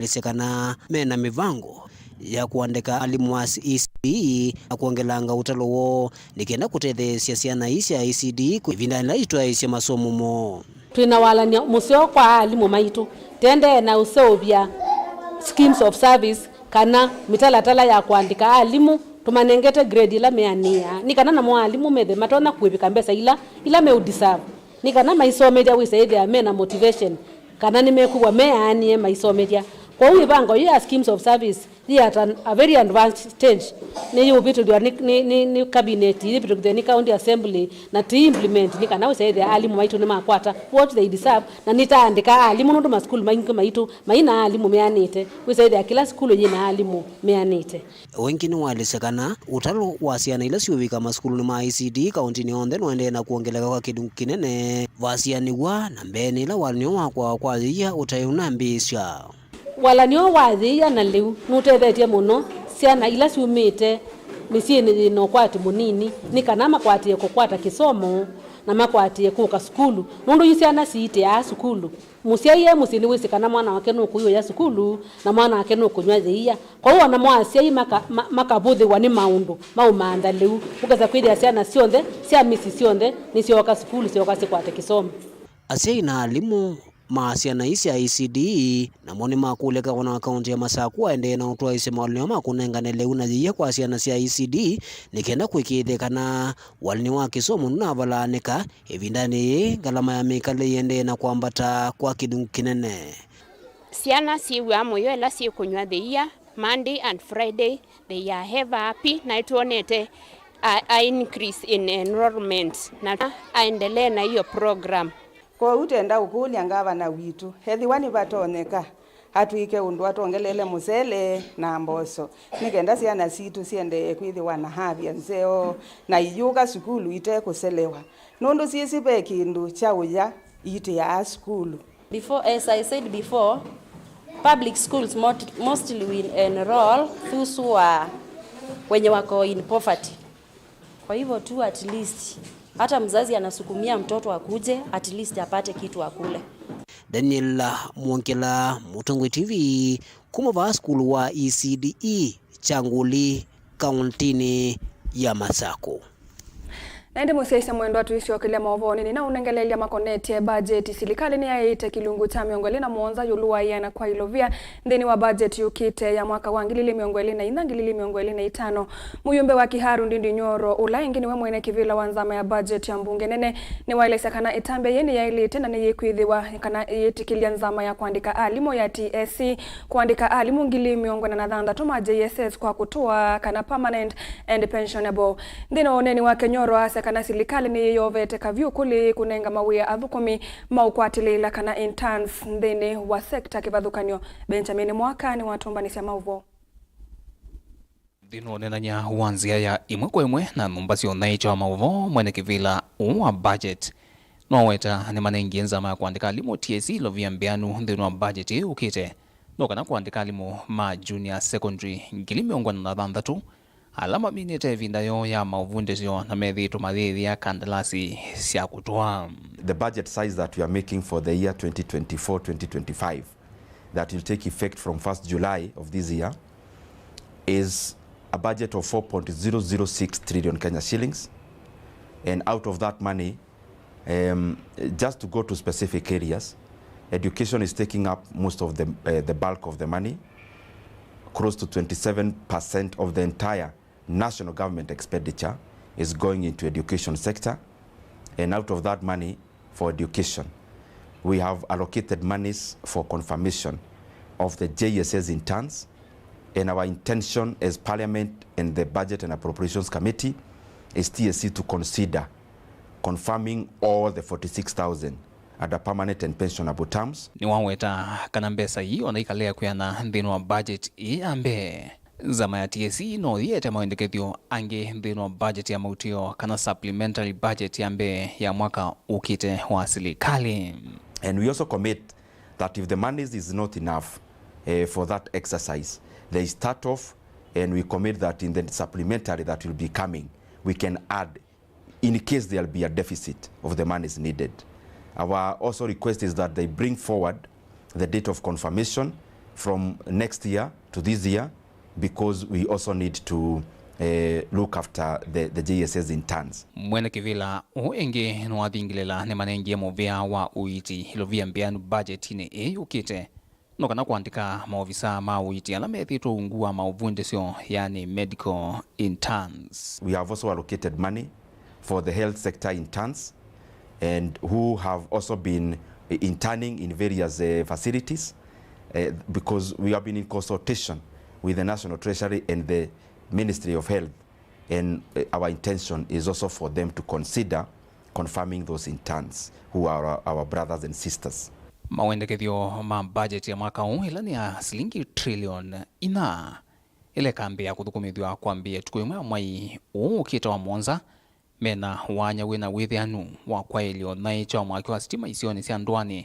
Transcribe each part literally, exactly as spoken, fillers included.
Nĩwaelesya kana mena mĩvango ya kũandĩka alimũ a E C D E na kwongelanga ũtalo woo nĩ kenda kũtetheesya syana ii sya E C D E kwĩ ĩvindanĩ yĩla itwaĩĩsye masomo moo. Twĩ na walany'o mũseo kwa alimũ maitũ. Tũendee na ũseũvya schemes of service kana mĩtalatala ya kũandĩka alimũ, tũmanengete grade ĩla meanĩaa, nĩ kana namo alimũ methĩwe matonya kũĩvĩka mbesa ila, ila meũ deserve, nĩ kana maisomethya wĩsa ĩthĩa mena motivation, kana nĩmekwĩw'a meanĩe maisomethya. Kwoou ĩvango yĩĩ ya schemes of service yĩ at an, a very advanced stage, nĩyĩũvĩtũthw'a nĩ, nĩ, nĩ, nĩ cabinet, yĩvĩtũkĩthw'a nĩ county assembly, na tũi implement nĩ kana wĩsa ĩthĩa alimũ maitũ nĩmakwata what they deserve, na nĩtaandĩka alimũ nũndũ masukulu maingĩ maitũ mai na alimũ meanĩte, wĩsa ĩthĩa kĩla sukulu yĩ na alimũ meanĩte. Ĩngĩ nĩwaelesya kana ũtalo wa syana ila siũvika masukulunĩ ma E C D E kaũntĩnĩ yonthe nũendee na kwongeleka kwa kĩlungu kĩnene vasianĩw'a na mbeenĩ ĩla walany'o wa kwawa kwa yĩia ũtaĩ ũnambĩĩsya. Walany'o wa yĩia na lĩu nũtethetye mũno syana ila syumĩte mĩsyĩnĩ yĩ na ũkwati mũnini nĩ kana makwatĩe kũkwata kĩsomo na makwatĩe kũka sukulu, nũndũ yu syana siitĩaa sukulu. Mũsyai e mũsyĩ nĩwĩsĩ kana mwana wake nũkũiũya sukulu na mwana wake nũkũnyw'a yĩia. Kwoou o namo asyai maka-, ma-, makavũthĩwa nĩ maũndũ maũmantha lĩu, ũkesa kwĩthĩa syana syonthe sya mĩsyĩ syonthe nĩsyooka sukulu, syooka sikwate kĩsomo. Asyai na alimũ ma syana ii sya E C D E namo nĩmakũlya ngavana wa kaũntĩ ya Masakũ aendee na ũtwaĩĩsya mawalany'o ma kũnengane lĩu na yĩia kwa syana sya E C D E nĩ kenda kũĩkĩĩthya kana walany'o wa kĩsomo nũnavalaanĩka. Ĩvindanĩ yĩĩ, ngalama ya mĩkalĩle ĩendee na kwambata kwa kĩlungu kĩnene. Syana syĩw'aa mũyo ĩla syĩkũnyw'a yĩia Monday and Friday, they are ever happy, na nĩtwonete a, a increase in enrollment, na aendelee na hiyo program. Kwoou twenda ũkũlya ngavana witũ, ethĩwa nĩvatonyeka, atwĩke ũndũ atwongelele mũsele na mboso, nĩ kenda syana sitũ siendee kwĩthĩwa na avya nzeo na iyũka sukulu ite kũselewa, nũndũ syĩsĩ ve kĩndũ kya ũya iitĩaa sukulu. Before, as I said before, public schools mot-, mostly will enroll those who are, wenye wako in poverty. Kwa hivyo tu, at least hata mzazi anasukumia mtoto akuje, at least apate kitu akule. Daniel Mwongela, Mũtongoi T V, kuma vaa sukulu wa E C D E Kyanguli, kaũntĩnĩ ya Masakũ. Na ĩndĩ mũsyaĩĩsya mwendwa, tũisyokelya maũvoonĩ, nĩna ũnengeleelya makonetye mbajeti. Silikalĩ nĩyaĩĩte kĩlungu kya mĩongo ĩlĩ na mũonza ĩũlũ wa ĩana kwa ilovia nthĩnĩ wa mbajeti yũkĩte ya mwaka wa ngili ilĩ mĩongo ĩlĩ na inya, ngili ilĩ mĩongo ĩlĩ na itano. Mũyumbe wa Kiharu Ndindi Nyoro, ũla ĩngĩ nĩwe mwene kĩvĩla wa nzama ya budget ya mbunge nene, nĩwaelesya kana ĩtambya yĩĩ nĩyaĩlĩte na nĩyĩkwĩthĩwa kana ĩyĩtĩkĩlya nzama ya kũandĩka alimũ ya T S C kũandĩka alimũ ngili mĩongo ĩna na thanthatũ ma J S S kwa kũtũa kana permanent and pensionable. Nthĩnĩ wa ũneeni wake, Nyoro asya kana silikalĩ nĩyĩyovete kavyũ kũlĩ kũnenga mawĩa athũkũmi ma ũkwatĩlĩĩla kana interns nthĩnĩ wa sekta kĩvathũkany'o. Benjamin Mwaka nĩwatũmbanĩsya maũvoo. Nthĩnĩ wa ũneenany'a wa nzĩa ya ĩmwe kwa ĩmwe na nyũmba sya ũthaĩĩkyo wa maũvoo, mwene kĩvĩla ũũ wa budget nĩwaweta nĩmanengie nzama ya kũandĩka alimũ T S C ilovia mbĩanu nthĩnĩ wa budget ĩĩ yũkĩte, no kana kũandĩka alimũ ma junior secondary ngili mĩongo ĩna na thanthatũ ala maminĩte ĩvinda yoo ya maũvundĩsyo na methĩĩtwe mayĩyĩa kandalasi sya kũtũa. The budget size that we are making for the year twenty twenty-four twenty twenty-five that will take effect from first July of this year is a budget of four point zero zero six trillion Kenya shillings, and out of that money, um, just to go to specific areas, education is taking up most of the, uh, the bulk of the money. Close to twenty-seven percent of the entire national government expenditure is going into education sector, and out of that money, for education, we have allocated monies for confirmation of the J S S interns, and our intention as Parliament and the Budget and Appropriations Committee is T S C to consider confirming all the forty-six thousand under permanent and pensionable terms. Nĩwaweta kana mbesa ii ona ikalea kwĩana nthĩnĩ wa budget ĩĩ ya mbee, nzama ya T S C no yĩete mawendekethyo angĩ nthĩnĩ wa budget ya mautĩo kana supplementary budget ya mbee ya mwaka ũkĩte wa silikalĩ. And we also commit that if the monies is not enough, eh, for that exercise, there is start off, and we commit that in the supplementary that will be coming, we can add in case there'll be a deficit of the monies needed. Our also request is that they bring forward the date of confirmation from next year to this year, because we also need to, eh, look after the, the J S S interns. Mwene kĩvĩla ũũ ĩngĩ nĩwathingĩlĩla nĩmanengie mũvĩa wa ũiiti ilovia mbĩanu mbajetinĩ ĩĩ yũkĩte, no kana kũandĩka maovisa ma ũiiti ala methĩĩtwe ungu wa maũvundĩsyo, yani medical interns. We have also allocated money for the health sector interns and who have also been, eh, interning in various, eh, facilities, eh, because we have been in consultation with the National Treasury and the Ministry of Health, and, eh, our intention is also for them to consider confirming those interns who are our, our brothers and sisters. Mawendekethyo ma budget ya mwaka ũũ, ĩla nĩ ya silingi trillion ina, ĩla ĩkambĩĩa kũthũkũmĩthw'a kwambĩĩa ĩtukũ ĩmwe ya mwai ũũ ũkĩte wa mũonza, mena wanya wĩna wĩthĩanu wa kwaĩlya ũnaĩĩkyo wa mwaki wa sitima isionĩ sya ndũanĩ,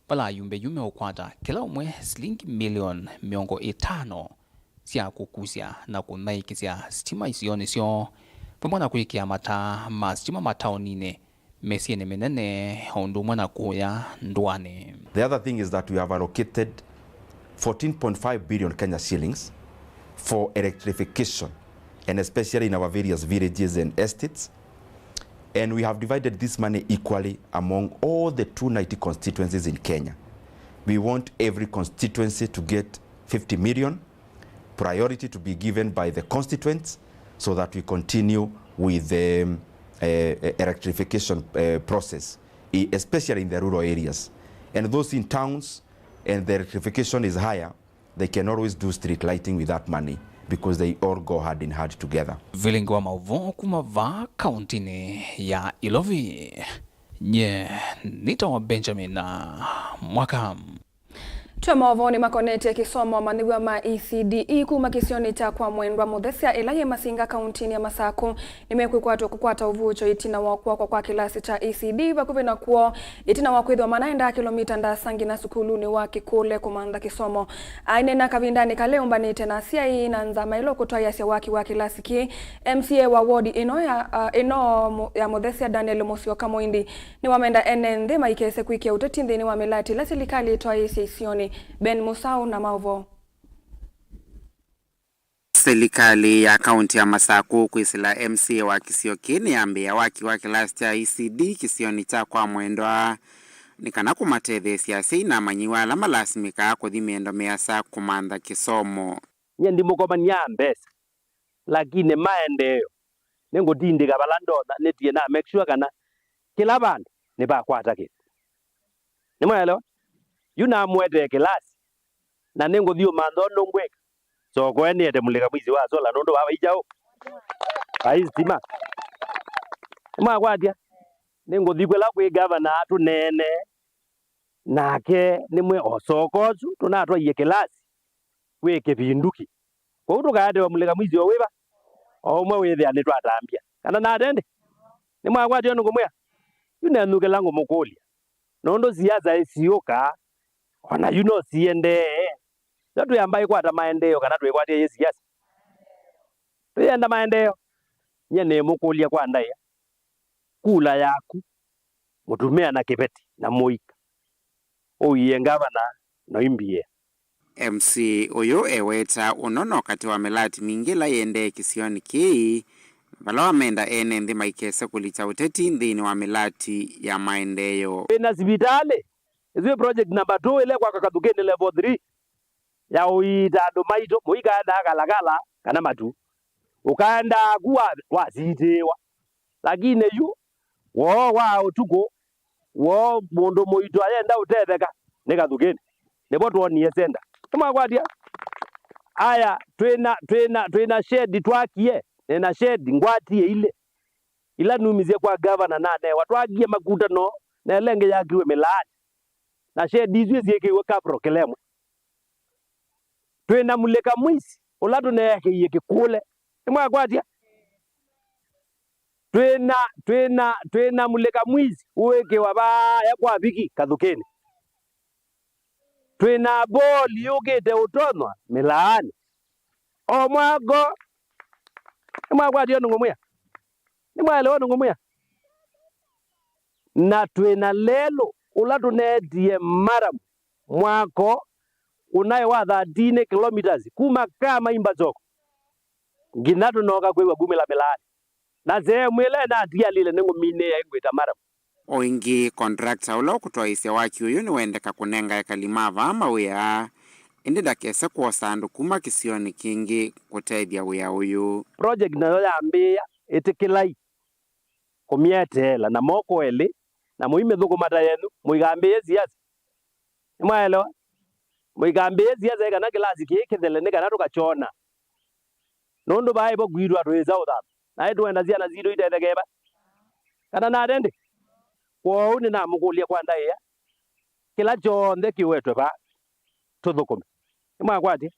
vala ayumbe yu meũkwata kĩla ũmwe silingi milioni mĩongo ĩtano sya kũkusya na kũnaĩkĩsya sitima isionĩ syoo, vamwe na kwĩkĩa mataa ma sitima mataoninĩ, mĩsyĩnĩ mĩnene, o ũndũ ũmwe na kũya ndũanĩ. The other thing is that we have allocated fourteen point five billion Kenya shillings for electrification, and especially in our various villages and estates. And we have divided this money equally among all the two ninety constituencies in Kenya. We want every constituency to get fifty million, priority to be given by the constituents, so that we continue with the, um, uh, electrification, uh, process, e-, especially in the rural areas. And those in towns, and the electrification is higher, they can always do street lighting with that money, because they all go hand in hand together. Vilingi wa maũvoo kuma vaa kauntinĩ ya Ilovi, nye nĩtawa Benjamin Mwaka. Twe maũvoonĩ makonetye kĩsomo, amanyĩw'a ma E C D E kuma kĩsionĩ kya kwa Mwendwa Mũthesya ĩla yĩ Masinga kauntinĩ ya Masaku nĩmekwĩkwatw'a kũkwata ũvuũkyo ĩtina wa kũakwa kwa kĩlasi kya E C D vakuvĩ na kwoo, ĩtina wa kwĩthĩwa manaendaa kĩlomita ndaasa nginya sukulunĩ wa Kĩkũle kũmantha kĩsomo. Aineena kavindanĩ kala eũmbanĩte na asyai na nzama ĩla ũkũtwaĩĩasya waki wa kĩlasi kĩĩ, M C A wa ward ĩno ya, uh, ĩno mu-, ya Mũthesya, Daniel Mũsyoka Mũindi, nĩwamenda ene nthĩ maikese kwĩkĩa ũteti nthĩnĩ wa mĩlatĩ ĩla silikalĩ ĩtwaĩĩsye isionĩ. Ben Mũsaũ na maũvoo. Silikalĩ ya kaunti ya Masaku kwĩsĩla M C A wa kĩsio kĩĩ nĩyambĩĩa waki wa kĩlasi kya E C D kĩsionĩ kya kwa Mwendwa nĩ kana kũmatetheesya asyai na amanyĩw'a ala malasimĩkaa kũthi mĩendo mĩasa kũmantha kĩsomo. Nyie ndimũkomany'a mbesa, lakini maendeeo nĩngũtindĩka vala ndonya, nĩtie na make sure kana kĩla vandũ nĩvakwata kĩndũ. Nĩmwaelewa? Yu namũetee kĩlasi, na nĩngũthi ũmantha ũndũ ngwĩka. Sokoe nĩete mũlĩka mwisi wa sola nũndũ vaa vai kyaũ? Vai sitima. Nĩmwakwatya? Nĩngũthi kwĩla kwĩ ngavana atũneenee, nake nĩmwe o Soko ũsu tũnatwaie kĩlasi kwĩ kĩvinduki. Kwoou tũkaetewa mũlĩka mwisi o wĩva, o ũmwe wĩthĩa nĩtwatambya. Kana nate ndĩ? Nĩmwakwatya ũndũ ngũmwĩa? Yu nenyu kĩla ngũmũkũlya, nũndũ siasa ĩsiũka, o na yu no siendee. Yo twĩamba ĩkwata maendeeo kana twĩkwatĩe yĩ siasa? Twĩenda maendeeo. Nyie nĩmũkũlya kwa ndaĩa, kula yaku, mũtumĩa na kĩveti na mũika, ũie ngavana na ũimbie. M C A ũyũ eweta ũno no katĩ wa mĩlati mingĩ ĩla ĩendee kĩsionĩ kĩĩ, vala wamenda ene nthĩ maikese kũlikya ũteti nthĩnĩ wa mĩlati ya maendeeo. Twĩ na sivitalĩ, ĩsu ĩ project number two ĩla ĩkwaka Kathukĩnĩ level three, ya ũiita andũ maitũ, mũikaendaa Kalakala kana Matu, ũkaendaa ku wa, wasitĩĩwa. Lakini yu, woo wa ũtukũ, woo mũndũ mũito ayenda ũtetheka nĩ Kathukĩnĩ. Nĩvo twonie senda. Nĩmwakwatya? Aya, twĩna, twĩna, twĩna shedi twakie, nĩna shedi ngwatie ilĩ, ila numisye kwa gavana nanewa. Twakie makutano, na ĩla ĩngĩ yakiwe mĩlaani. Na shedi isu syĩkĩiwe kapro kĩla ĩmwe. Twĩ na mũlĩka mwisi ũla tũneekĩie Kĩkũle. Nĩmwakwatya? Twĩ na, twĩ na, twĩ na mũlĩka mwisi ũĩkĩwa vaaya kwa Viki Kathukĩnĩ. Twĩ na boli yũkĩte ũtonywa mĩlaanĩ o mwako. Nĩmwakwatya ũndũ ngũmwĩa? Nĩmwaelewa ũndũ ngũmwĩa? Na twĩ na lelũ ũla tũneetie maramu mwako ũnaĩ wa thirteen kilometres kuma Kama Imbasoko nginya tũnoka kwĩw'a kumĩla mĩlaanĩ. Na sehemu ĩla ĩnatialile nĩngũminĩĩa ĩngwĩta Maram. O ĩngĩ, contractor ũla ũkũtwaĩĩsya waki ũyũ nĩwendeka kũnenga ekali ma vaa mawĩa, ĩndĩ ndakese kwosa andũ kuma kĩsionĩ kĩngĩ kũtethya wĩa ũyũ. Project nayo yambĩĩa, ĩtĩkĩlai kũmyeteela na moko elĩ, na mũimĩthũkũma ta yenyu, mũikambĩĩe siasa. Nĩmwaelewa? Mũikambĩĩe siasa ĩ kana kĩlasi kĩĩ kĩthele nĩ kana tũkakyona. Nũndũ vaa ĩvo kwitũ atũĩsa ũthama. Naĩ tũenda syana sitũ itethekee va? Kana nate ndĩ? Kwoou nĩnamũkũlya kwa ndaĩa, kĩla kyonthe kĩwetwe vaa, tũthũkũme. Nĩmwakwatya?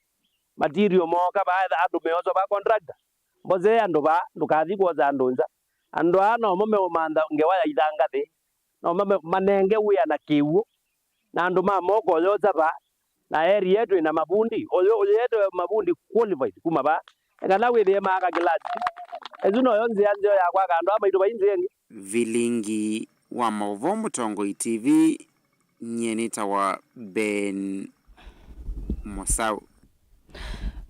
Material mooka vaa, andũ meoswa vaa contractor. Mbosee andũ vaa, ndũkathi kwosa andũ nza. Andũ aa nomo meũmantha ngewa ya ithanga nthĩ. No mame-, manenge wĩa na kĩw'ũ, na andũ ma moko yosa vaa, na area yetu ĩna mavundi, ũyũ, ũyũ yetu mavundi qualified kuma vaa, nĩ kana wĩthĩe maaka kĩlasi. Ĩsu noyo nzĩa nzeo ya kwaka andũ aa maitũ vai nzĩa ĩngĩ. Vilingi wa maũvoo Mũtongoi T V, nyie nĩtawa Ben Mũsaũ.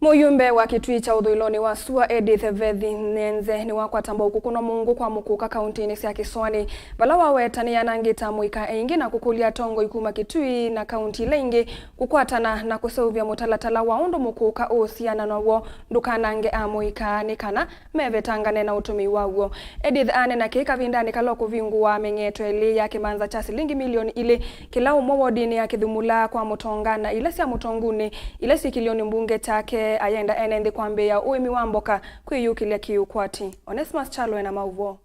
Mũyumbe wa Kĩtui kya ũthũĩlonĩ wa sua Edith Vethi Nyenze nĩwakwata mbau kũkũnwa mũngũ kwa mũkũka kauntinĩ sya Kĩsũanĩ, vala waweta nĩyanangĩte amũika aingĩ na kũkũlya atongoi kuma Kĩtui na kaunti ila ingĩ kũkwatana na kũseũvya mũtalatala wa ũndũ mũkũka ũũsiana naw'o ndũkanange amũika nĩ kana mevetangane na ũtũmĩi waw'o. Edith aneena kĩĩ kavindanĩ kala ũkũvingũa mĩng'eto ĩlĩ ya kĩmanza kya silingi milioni ilĩ kĩla ũmwe wodinĩ ya Kĩthumula kwa Mũtonga na ila sya Mũtongunĩ ila syĩ kĩlĩonĩ mbunge kyake. Ayenda ene nthĩ kwambĩĩa ũĩmi wa mboka kwĩyũkĩlya kĩũkwati. Onesmus Kyalo ena maũvoo.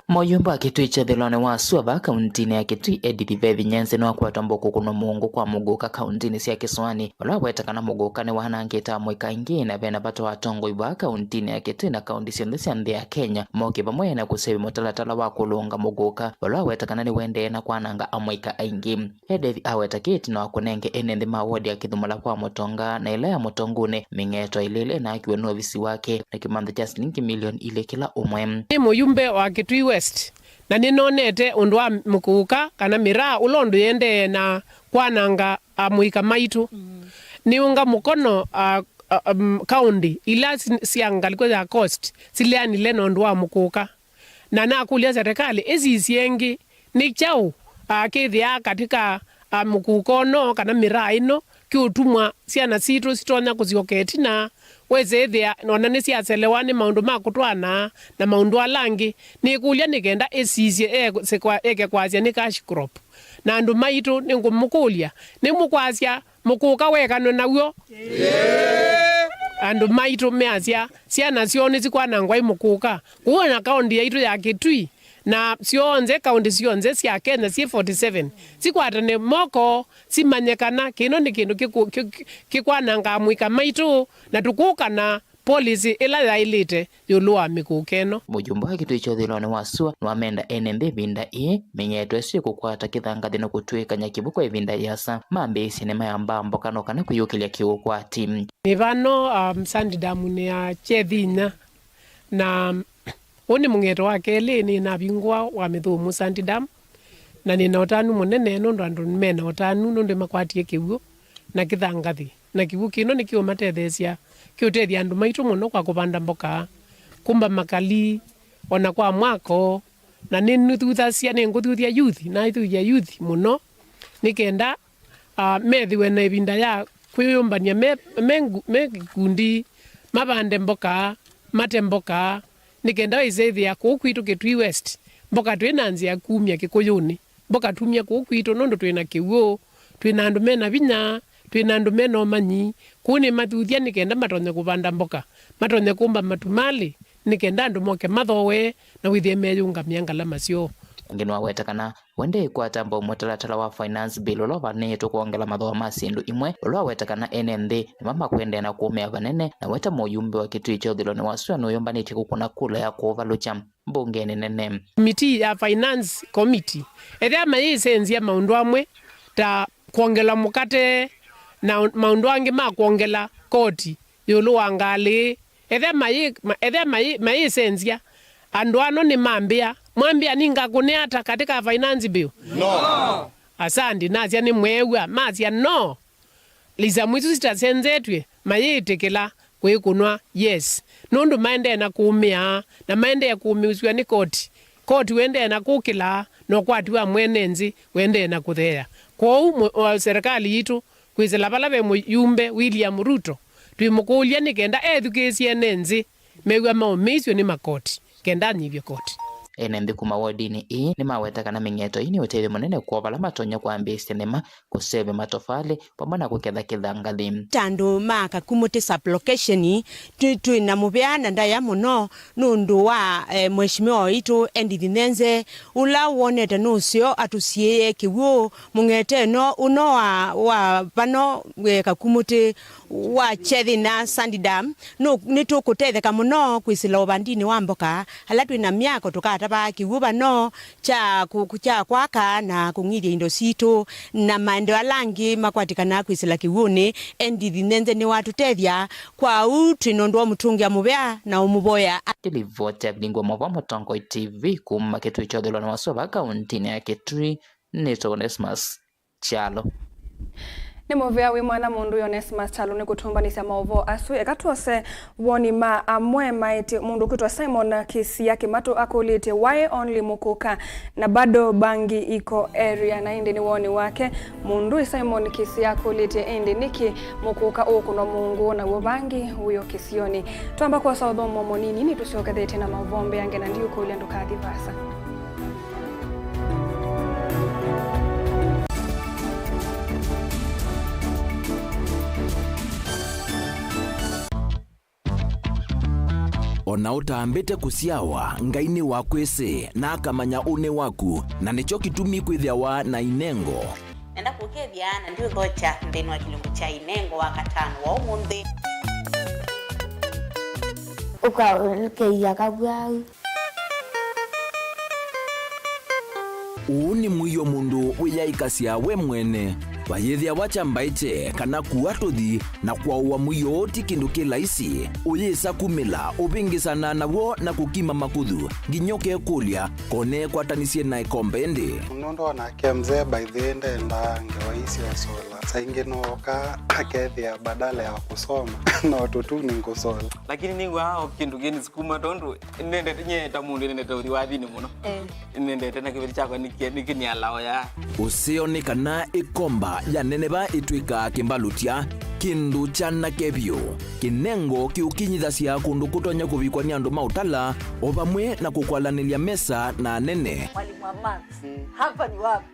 Mũyumbe wa Kĩtui kya ũthũĩlonĩ wa sua vaa kauntinĩ ya Kĩtui, Edith Vethi Nyenze, nĩwakwatwa mbau kũkũnwa mũngũ kwa mũkũka kauntinĩ sya Kĩsũanĩ, vala waweta kana mũkũka nĩwanangĩte amũika aingĩ, na vena vata wa atongoi vaa kauntinĩ ya Kĩtui na kaunti syonthe sya nthĩ ya Kenya moke vamwe na kũseũvya mũtalatala wa kũlũnga mũkũka, vala waweta kana nĩwendee na kwananga amũika aingĩ. Edith aweta kĩĩ ĩtina wa kũnenge ene nthĩ ma wodi ya Kĩthumula kwa Mũtonga na ĩla ya Mũtongunĩ mĩng'eto ĩlĩ ĩla ĩnaakiwe nĩ ovisi wake na kĩmanza kya silingi milioni ilĩ kĩla ũmwe. Nĩ mũyumbe wa Kĩtui West, na nĩnonete ũndũ wa mũkũka kana mĩraa ũla ũndũ yendee na kwananga amũika maitũ. Nĩũnga mũkono, a, a, um, kaunti ila si-, sya ngalĩko ya Coast sileanile na ũndũ wa mũkũka. Na nakũlya serikali ĩsisye ĩngĩ, nĩ kyaũ, a, kĩthĩaa katĩ ka, a, mũkũka ũno kana mĩraa ĩno kĩũtumwa syana sitũ sitonya kũsyoka ĩtina, wĩsĩ ĩthĩa ona nĩsyaselewa nĩ maũndũ ma kũtwaana na maũndũ ala angĩ. Nĩkũlya nĩ kenda ĩsisye eke kwa-, eke kwasya nĩ cash crop. Na andũ maitũ nĩngũmũkũlya, nĩmũkwasya mũkũka wekanwe naw'o? Andũ maitũ measya syana syoo nĩsikwanangwa ĩ mũkũka. Kũu na kaũnti yaitũ ya Kĩtui, na syonthe kaũnti syonthe sya Kenya syĩ forty seven, sikwatane moko, simanye kana kĩno nĩ kĩndũ kĩkũ-, kĩ-, kĩ-, kĩkwananga amũika maitũ, na tũkũkana policy ĩla yaĩlĩte ĩũlũ wa mĩkũka ĩno. Mũyumbe wa Kĩtui kya ũthũĩlonĩ wa sua nĩwamenda ene nthĩ ĩvinda ĩĩ mĩng'eto ĩsu ĩkũkwata kĩthangathĩ na kũtw'ĩkany'a kĩw'ũ kwa ĩvinda yĩasa, mambĩĩsye nĩmayambaa mboka no kana kwĩyũkĩlya kĩũkwati. Nĩ vano, um, Sand Dam nĩ ya kyethi inya, na ũũ nĩ mũng'eto wa kelĩ nĩnavingũa wa mĩthũmũ Sand Dam, na nĩna ũtanu mũnene nũndũ andũ mena ũtanu nũndũ nĩmakwatie kĩw'ũ na kĩthangathĩ. Na kĩw'ũ kĩno nĩkĩũmatetheesya, kĩũtethya andũ maitũ mũno kwa kũvanda mboka, kũmba makali, o na kwa mwako. Na nĩnĩthuthasya, nĩngũthuthya youth, naithuthya youth mũno, nĩ kenda, ah, methĩwe na ĩvinda ya kwĩyũmbany'a me, me ngu-, me ikundi, mavande mboka, mate mboka, nĩ kenda wĩsĩthĩa kũu kwitũ Kĩtui West, mboka twĩ na nzĩa kumya Kĩkũyũnĩ. Mboka tumya kũu kwitũ nũndũ twĩ na kĩw'ũ, twĩ na andũ me na vinya, twĩ na andũ me na ũmanyi. Kũu nĩmathuthya nĩ kenda matonye kũvanda mboka, matonye kũmba matumalĩ, nĩ kenda andũ moke mathooe na wĩthĩe meyũngamĩa ngalama syoo. Ĩngĩ nĩwaweta kana wendee kwata mbau mũtalatala wa Finance Bill ũla ũvanĩĩtwe kwongela mathooa ma syĩndũ imwe, ũla waweta kana ene nthĩ nĩmo makwendea na kũũmĩa vanene, na weta mũyumbe wa Kĩtui kya ũthũĩlonĩ wa sua nũyũmbanĩtye kũkũna kula ya kũũvalũkya mbungenĩ nene. Komitii ya Finance Committee, ethĩa mayĩsenzya maũndũ amwe ta kwongela mũkate na maũndũ angĩ ma kwongela koti ĩũlũ wa ngalĩ, ethĩa mayĩ-, ma-, ethĩa mayĩ-, mayĩsenzya, andũ ano nĩmambĩa, mwambĩa ningakũnĩa ata katĩ ka Finance Bill? No. Asandi, nasya nĩmweew'a, masya no. Isamu isu sitasenzetw'e mayĩtĩkĩla kwĩkũnwa, yes, nũndũ maendee na kũũmĩa, na maendee kũũmĩĩsw'a nĩ koti. Koti ũendee na kũkĩla, na ũkwati wa mwene nthĩ ũendee na kũtheea. Kwoou mũ-, o, serikali yitũ, kwĩsĩla vala ve mũyumbe William Ruto, twĩmũkũlya nĩ kenda ethukĩĩsye ene nthĩ mew'a maũmĩĩsw'e nĩ makoti, kenda anyivye koti. Ene nthĩ kuma wodinĩ ĩĩ nĩmaweta kana mĩng'eto ĩĩ nĩ ũtethyo mũnene kwoo vala matonya kwambĩĩsya nĩma, kũseve matovalĩ, vamwe na kũketha kĩthangathĩ. Ta andũ ma Kakumũtĩ sub-location, twĩ, twĩ na mũvea na ndaĩa mũno nũndũ wa, eh, Mheshimiwa waitũ Edith Nenze, ũla wonete nũseo atũsiĩĩe kĩw'ũ mũng'eteno ũno wa, wa vano, eh, Kakumũtĩ wa Chethina Sand Dam. Nũ-, nĩtũkũtetheka mũno kwĩsĩla ũvandinĩ wa mboka, ala twĩ na myako tũkatavaa kĩw'ũ vano kya kũ-, kya kwaka na kũng'ithya indo sitũ, na maendeeo ala angĩ makwatĩkanaa kwĩsĩla kĩw'ũnĩ. Edith Nenze nĩwatũtethya, kwa ũu twĩ na ũndũ wa ũmũtũngĩa mũvea na ũmũvoya. Nĩ livoti ya vilingi wa maũvoo Mũtongoi T V kuma kĩtuo kya ũthũĩlonĩ wa sũva kaũntĩnĩ ya Kitui, nĩtawa Onesmus Kyalo. Nĩ mũvea wĩ mwanya mũndũ Onesmus Kyalo nĩ kũtũmbanĩsya maũvoo asu. Eka twose woni ma amwe maĩtye. Mũndũ ũkwĩtwa Simon Kĩsia Kĩmatũ akũlĩtye, "Why only Mũkũka na bado bangi iko area?" Na ĩndĩ nĩ woni wake mũndũ Simon Kĩsia akũlĩtye, "Ĩndĩ nĩkĩ Mũkũka ũkũnwa mũngũ naw'o bangi wĩ o kĩsionĩ?" Twamba kwosa ũthomo mũnini, nĩtũsyokethete na maũvoo mbeange, na ndiũkũlya ndũkathi vaasa. O na ũtambĩte kũsyawa, Ngai nĩwakwĩsĩ, na akamanya ũnĩ waku, na nĩkyo kĩtumi kwĩthĩawa na inengo. Nenda kũkethya na ndiũthokya nthĩnĩ wa kĩlungu kya inengo wa katano wa ũmũnthĩ. Ũkaũlũkĩia kavwau. Ũũ nĩ mũio mũndũ wĩyaĩkasya we mwene. Vayĩthĩawa kya mbaĩkye kana kua tũthi na kwaũa mũio ũũ ti kĩndũ kĩ laisi. Ũyĩsa kumĩla, ũvĩngĩsana naw'o na kũkima makũthũ, nginya ũkekũlya, "Ko neekwatanisye na ĩkombe ĩndĩ?" Nũndũ ona Ke mzee, by the way, ndendaa ngewa ii sya ũsola. Saa ingĩ nooka akethĩa badala ya kũsoma no tũtuni ngũsola. Lakini nĩw'aa o kĩndũ kĩnisukuma tondũ nĩnendete nyie ta mũndũ nĩnendete ũthi wathinĩ mũno. Eh. Nĩnendete na kĩveti kyakwa nĩkĩ-, nĩkĩnialaoya. Ũseo nĩ kana ĩkomba ya neneva ĩtw'ĩkaa kĩmbalũtya, kĩndũ kyanake vyũ, kĩnengo kĩũkinyithasya kũndũ kũtonya kũvikwa nĩ andũ ma ũtala, o vamwe na kũkwalanĩlya mesa na anene. Mwalimu wa maths, hapa ni wapi?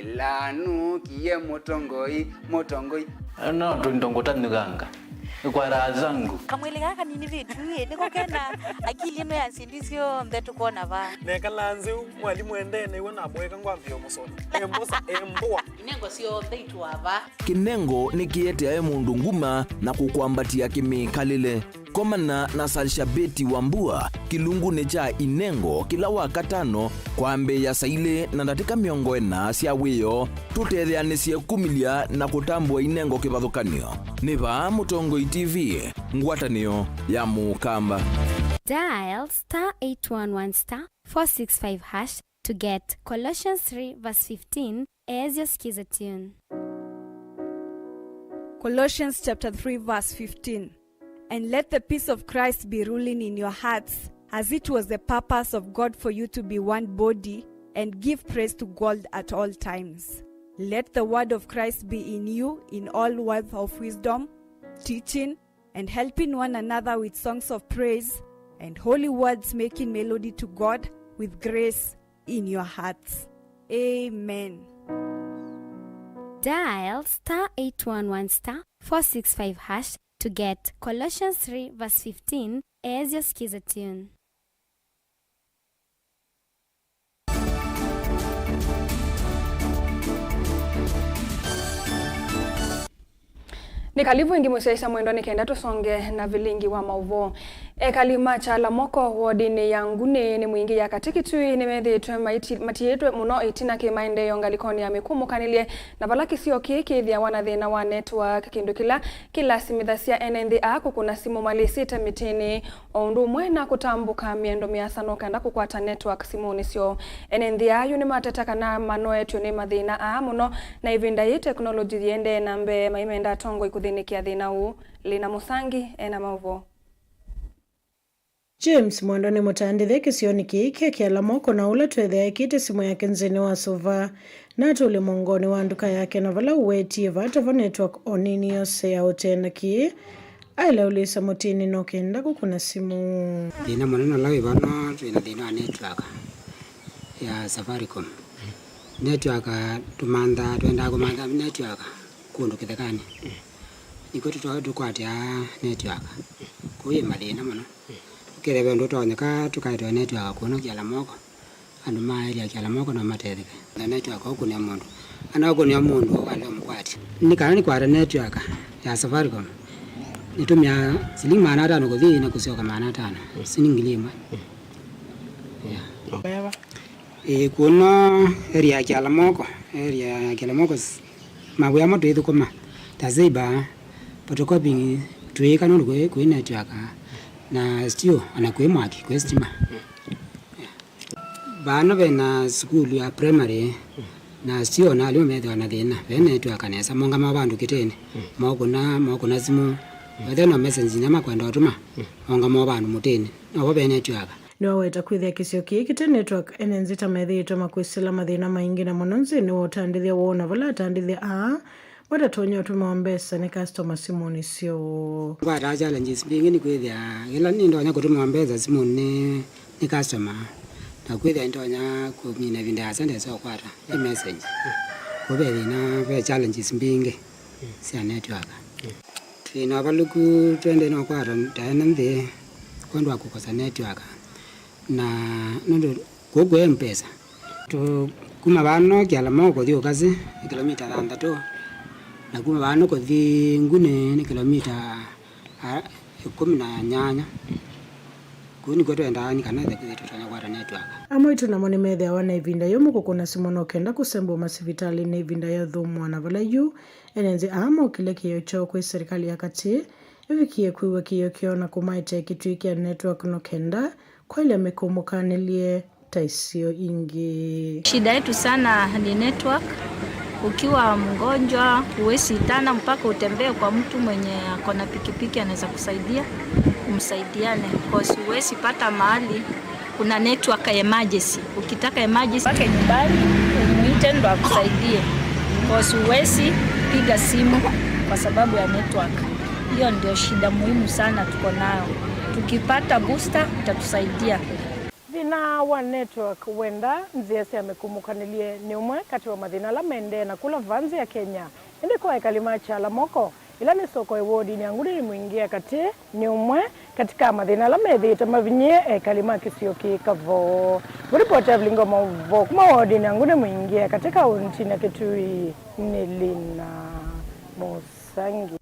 Ĩla nũkie mũtongoi, mũtongoi. No tũindo ngũtanyũkanga. Kwa raha zangu. Kamwĩlĩ gaka kanini vitu ĩ, nĩko kena akili ĩno ya syĩndũ syonthe tũkwona vaa. Nekalaa nzĩ, mwalimũ endee nĩw'o namũeka ngwambĩĩa ũmũsoma. Embosa, embũa. Inengo syonthe itũa vaa. Kĩnengo nĩkĩeteae mũndũ nguma na kũkwambatĩa kĩmĩkalĩle. Komana na Salshabeti Wambua kĩlungunĩ kya inengo kĩla wa katano kwambĩĩa saa ilĩ na ndatĩka mĩongo ĩna sya wĩoo, tũtetheanĩsye kumĩlya na kũtambũa inengo kĩvathũkany'o. Nĩ vaa Mũtongoi T V, ngwatanĩo ya Mũkamba. Dial star eight one one star four six five hash to get Colossians three verse fifteen as your skiza tune. Colossians chapter three verse fifteen. And let the peace of Christ be ruling in your hearts, as it was the purpose of God for you to be one body, and give praise to God at all times. Let the word of Christ be in you in all words of wisdom, teaching, and helping one another with songs of praise and holy words, making melody to God with grace in your hearts. Amen. Dial star eight one one star four six five hash to get Colossians three verse fifteen as your skiza tune. Nĩ kalivu ĩngĩ mũsyaĩĩsya mwendwa nĩ kenda tũsonge na vilingi wa maũvoo. Ekali ma Kyalamoko wodinĩ ya Nguni nĩ Mwingi ya katĩ Kitui nĩmethĩĩtwe maiti- matiĩtwe mũno ĩtina kĩ maendeeo ngalĩkonĩ ya mĩkũmũkanĩlye, na vala kĩsio kĩĩ kĩthĩawa na thĩna wa network, kĩndũ kĩla kĩlasimĩthasya ene nthĩ aa kũkũna simũ malĩsĩte mĩtĩnĩ, o ũndũ ũmwe na kũtambũka mĩendo mĩasa no kenda kũkwata network simũnĩ syoo. Ene nthĩ aa yu nĩmateta kana manoetw'e nĩ mathĩna aa mũno, na ĩvinda yĩĩ teknolongyi yĩendee na mbee, maimenda atongoi kũthĩnĩkĩa thĩna ũũ. Lina Mũsangi ena maũvoo. James Mwendwa nĩ mũtandĩthya kĩsionĩ kĩĩ kya Kyalamoko, na ũla twethĩa ekĩte simũ yake nzĩnĩ wa sova, na atũlye mũongonĩ wa nduka yake, na vala ũwetie vata va network o nini yose ya ũtee na kĩĩ, aĩle ũlĩsa mũtĩnĩ no kenda kũkũna simũ. Thĩna mũnene ũla wĩ vano, twĩ na thĩna wa network ya Safaricom. Network tũmanthaa, twendaa kũmantha network kũndũ kĩthekanĩ. Nĩkw'o tũto- tũkwatĩaa network. Kũu yĩ mathĩna mũno. Tũkethĩa ve ũndũ ũtonyeka tũkaetwa network kũno Kyalamoko. Andũ ma area Kyalamoko no matetheke na network ũkũnĩa mũndũ. Ana ũkũnĩa mũndũ ũkalea mũkwati. Nĩ kana nĩkwata network ya Safaricom, nĩtũmĩaa silingi maana atano kũthi na kũsyoka maana atano. Silingi ngili ĩmwe. Yeah. Ĩĩ, kũno area ya Kyalamoko, area ya Kyalamoko s- mawĩa mo twĩthũkũma ta Zeba, photocopying twĩĩka nũndũ kwĩ, kwĩ network, na still ona kwĩ mwaki, kwĩ stima. Vano ve na sukulu ya primary, na still ona alimũ methĩwa na thĩna, ve network nesa, mongama vandũ kĩtĩnĩ, mokũna, mokũna simũ, wethe no message inya makwenda ũtũma, mongama vandũ mũtĩnĩ, novo ve network. Nĩwaweta kwĩthĩa kĩsio kĩĩ kĩte network, ene nzĩ ta methĩĩtwe makwĩsĩla mathĩna maingĩ, na mũno nzĩnĩ wa ũtandĩthya woo, na vala atandĩthya aa matatonya ũtũmĩwa mbesa nĩ customer simũnĩ syoo. Ngwataa challenges mbingĩ nĩ kwĩthĩa ĩla nĩndonya kũtũmĩwa mbesa simũnĩ nĩ, nĩ customer, na kwĩthĩa nĩndonya kũmina ĩvinda yasa ndesa ũkwata ĩ message. Kũu ve thĩna, ve challenges mbingĩ sya network. Twĩ na ũvalũku twende no kwata ta ene nthĩ kwondũ wa kũkosa network. Na nũndũ kũu kwĩ M-Pesa. Tũ- kuma vano Kyalamoko kũthi Ũkasĩ nĩ kĩlomita thanthatũ, na kuma vano kũthi Nguni nĩ kĩlomita, a, ĩkũmi na nyanya. Kũu nĩkw'o twendaa nĩ kana ĩthe kwĩthĩa tũtonya kwata network. Amwe aitũ namo nĩmethĩawa na ĩvinda yũmũ kũkũna simũ no kenda kũsembwa masivitalĩnĩ ĩvinda ya ũthũmũa, na vala yu ene nzĩ aa mokile kĩĩo kyoo kwĩ serikali ya katĩ ĩvikie kwĩw'a kĩĩo kyoo na kũmaetee kĩtui kya network no kenda kwaĩlya mĩkũmũkanĩlye ta isio ingĩ. Shida yetu sana ni network. Ukiwa mgonjwa, huwezi itana mpaka utembee kwa mtu mwenye ako na pikipiki anaweza kusaidia, umsaidiane, 'cause huwezi pata mahali kuna network ya emergency. Ukitaka emergency, mpaka nyumbani, umuite ndo akusaidie, 'cause huwezi piga simu kwa sababu ya network. Hiyo ndio shida muhimu sana tuko nayo. Tukipata booster, itatusaidia. Thĩna wa network wenda nzĩa sya mĩkũmũkanĩlye nĩ ũmwe katĩ wa mathĩna ala maendee na kũla vaa nzĩ ya Kenya. Ĩndĩ kwa ekali ma Kyalamoko, ĩla nĩ soko ĩ wodinĩ ya Nguni Mwingi ya katĩ, nĩ ũmwe katĩ ka mathĩna ala methĩĩtwe mavinyĩe ekali ma kĩsio kĩĩ Kavoo. Mũripoti wa vilingi wa maũvoo kuma wodinĩ ya Nguni Mwingi ya katĩ kaũntinĩ ya Kitui nĩ Lina Mũsangi.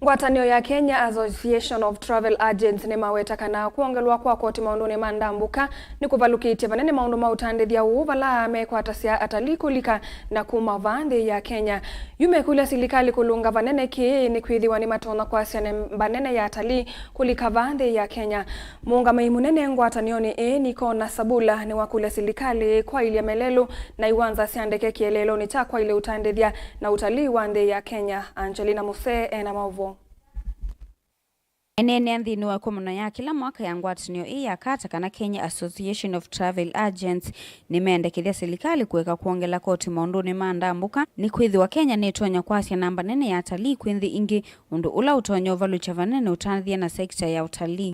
Ngwatanĩo ya Kenya Association of Travel Agents nĩmaweta kana kwongelwa kwa koti maũndũnĩ ma ndambũka nĩkũvalũkĩtye vanene maũndũ ma ũtandĩthya ũũ vala mekwatasya atalii kũlika na kuma vaa nthĩ ya Kenya. Yu mekũlya silikalĩ kũlũnga vanene kĩĩ nĩkwĩthĩwa nĩmatonya kwasya namba nene ya atalii kũlika vaa nthĩ ya Kenya. Mũũngamĩi mũnene ngwatanĩonĩ ĩĩ Nikona Sabula nĩwakũlya silikalĩ kwaĩlya melelũ na iwanza sya ndeke kĩeleelonĩ kya kwaĩlya ũtandĩthya na ũtalii wa nthĩ ya Kenya. Angelina Musee ena maũvoo. Eneenea nthĩnĩ wa ĩkomano ya kĩla mwaka ya ngwatanĩo ĩĩ ya kata kana Kenya Association of Travel Agents, nĩmendekethya silikalĩ kũeka kwongela koti maũndũnĩ ma ndambũka, nĩkwĩthĩwa Kenya nĩtonya kwasya namba nene ya atalii kwĩ nthĩ ingĩ, ũndũ ũla ũtonya ũvalũkya vanene ũtandĩthya na sekita ya ũtalii.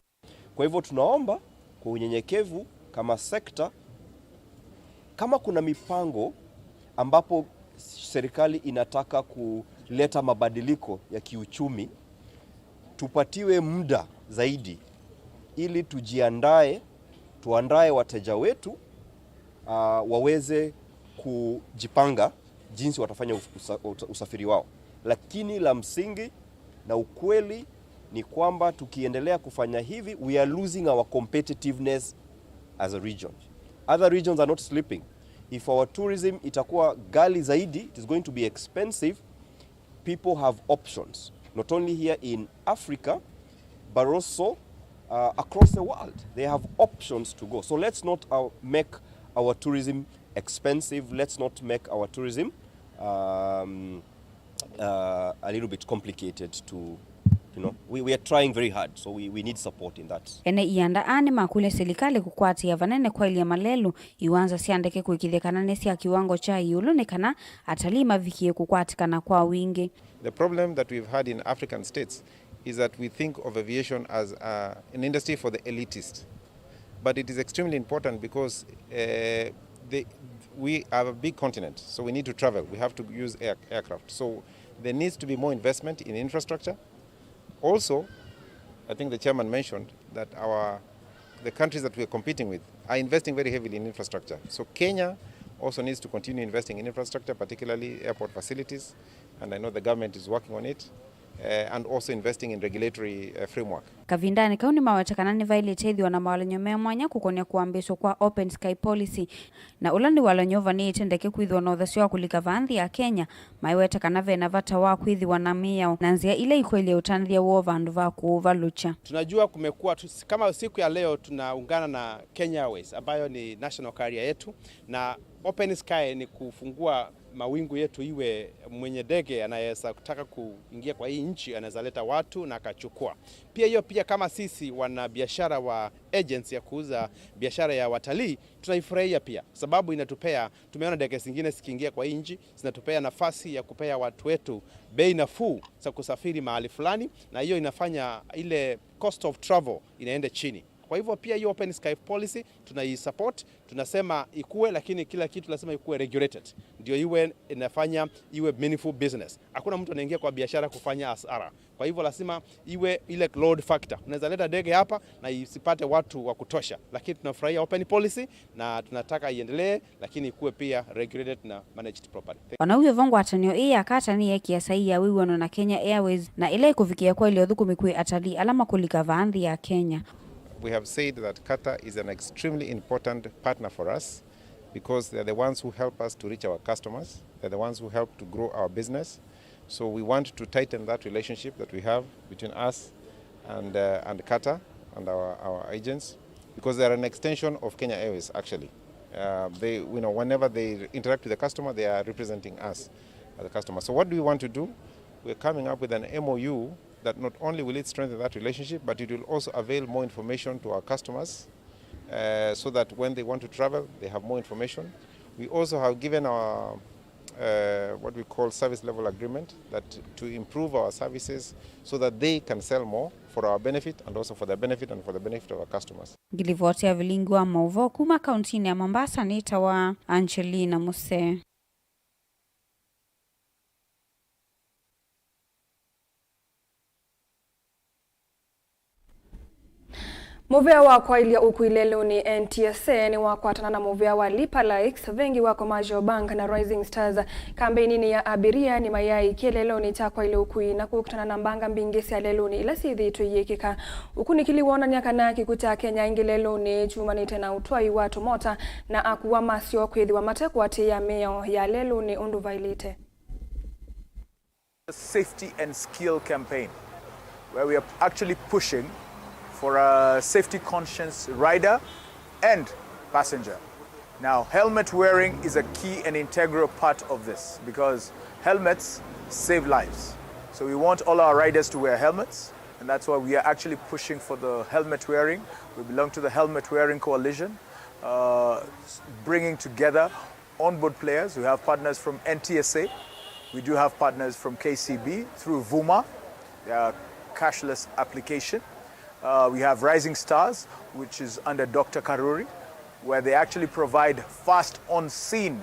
Kwa hivyo tunaomba kwa unyenyekevu kama sekta, kama kuna mipango ambapo serikali inataka kuleta mabadiliko ya kiuchumi, tupatiwe muda zaidi ili tujiandae, tuandae wateja wetu, ah, waweze kujipanga jinsi watafanya us-, usa-, usa-, usafiri wao. Lakini la msingi na ukweli ni kwamba tukiendelea kufanya hivi, we are losing our competitiveness as a region. Other regions are not sleeping. If our tourism itakuwa ghali zaidi, it is going to be expensive. People have options, not only here in Africa, but also, uh, across the world. They have options to go. So let's not, uh, make our tourism expensive. Let's not make our tourism, um, uh, a little bit complicated to, you know, we, we are trying very hard, so we, we need support in that. Ene ianda aa nĩmakũlya silikalĩ kũkwatĩĩa vanene kwaĩlya malelũ, iwanza sya ndeke kũĩkĩĩthya kana nĩ sya kĩwango kya ĩũlũ nĩ kana atalii mavikĩe kũkwatĩkana kwa wingĩ. The problem that we've had in African states is that we think of aviation as, uh, an industry for the elitist. But it is extremely important because, uh, the, we are a big continent, so we need to travel. We have to use air, aircraft. So there needs to be more investment in infrastructure. Also, I think the chairman mentioned that our, the countries that we are competing with are investing very heavily in infrastructure. So Kenya also needs to continue investing in infrastructure, particularly airport facilities, and I know the government is working on it, uh, and also investing in regulatory, uh, framework. Kavindanĩ kau nĩmaweta kana nĩvaĩlĩte ĩthĩwa na mawalany'o me mwanya kũkonya kũambĩĩswa kwa Open Sky Policy, na ũla nĩ walany'o ũvanĩĩte ndeke kwĩthĩwa na ũthasyo wa kũlika vaa nthĩ ya Kenya. Maiweta kana ve na vata wa kwĩthĩwa na mĩao na nzĩa ila ikwaĩlya ũtanĩthya woo vandũ va kũũvalũkya. Tunajua kumekuwa tu, kama siku ya leo tunaungana na Kenya Airways ambayo ni national carrier yetu, na Open Sky ni kufungua mawingu yetu, iwe mwenye ndege anaweza kutaka kuingia kwa hii nchi, anaweza leta watu na akachukua. Pia hiyo pia, kama sisi wana biashara wa agency ya kuuza biashara ya watalii, tunaifurahia pia, sababu inatupea, tumeona ndege zingine zikiingia kwa hii nchi, zinatupea nafasi ya kupea watu wetu bei nafuu za kusafiri mahali fulani, na hiyo inafanya ile cost of travel inaenda chini. Kwa hivyo pia hiyo Open Sky Policy tunaisupport, tunasema ikue, lakini kila kitu lazima ikue regulated, ndio iwe inafanya iwe meaningful business. Hakuna mtu anaingia kwa biashara kufanya hasara. Kwa hivyo lazima iwe ile load factor. Unaweza leta ndege hapa na isipate watu wa kutosha, lakini tunafurahia open policy na tunataka iendelee, lakini ikuwe pia regulated na managed properly. Ona w'o vo, ngwatanĩo ĩĩ ya Qatar nĩyeekĩa saii ya wĩw'ano na Kenya Airways, na ĩla ĩkũvikĩa kwaĩlya ũthũkũmi kwĩ atalii ala makũlika vaa nthĩ ya Kenya. We have said that Qatar is an extremely important partner for us because they're the ones who help us to reach our customers, they're the ones who help to grow our business. So we want to tighten that relationship that we have between us and, uh, and Qatar and our, our agents, because they are an extension of Kenya Airways, actually. Uh, they, you know, whenever they interact with the customer, they are representing us as a customer. So what do we want to do? We're coming up with an M O U that not only will it strengthen that relationship, but it will also avail more information to our customers, uh, so that when they want to travel, they have more information. We also have given our, uh, what we call service level agreement, that to improve our services so that they can sell more for our benefit and also for their benefit and for the benefit of our customers. Ngilivoti ya vilingi wa maũvoo kuma kauntinĩ ya Mombasa nĩtawa Angelina Musee. Mũvĩa wa kwaĩlya ũkui lelũnĩ, N T S A, nĩwakwatana na mũvĩa wa Lipa Likes, vengi wa Commercial Bank na Rising Stars. Kambeinĩ ya Abiria nĩmayaaĩkĩe lelũnĩ kya kwaĩlya ũkui na kũkitana na mbanga mbingĩ sya lelũnĩ ila syĩthĩĩtwe iyĩkĩka. Ũkunĩkĩli wonany'a kana kĩkw'ũ kya Kenya aingĩ lelũnĩ kyumanĩte na ũtwai wa tũmota na akua masyo kwĩthĩwa mate kũatĩĩa mĩao ya lelũnĩ ũndũ vaĩlĩte. Safety and skill campaign, where we are actually pushing for a safety conscious rider and passenger. Now, helmet wearing is a key and integral part of this because helmets save lives. So we want all our riders to wear helmets, and that's why we are actually pushing for the helmet wearing. We belong to the Helmet Wearing Coalition, uh, bringing together onboard players. We have partners from N T S A. We do have partners from K C B through Vuma, their cashless application. Uh, we have Rising Stars, which is under Doctor Karuri, where they actually provide fast on-scene,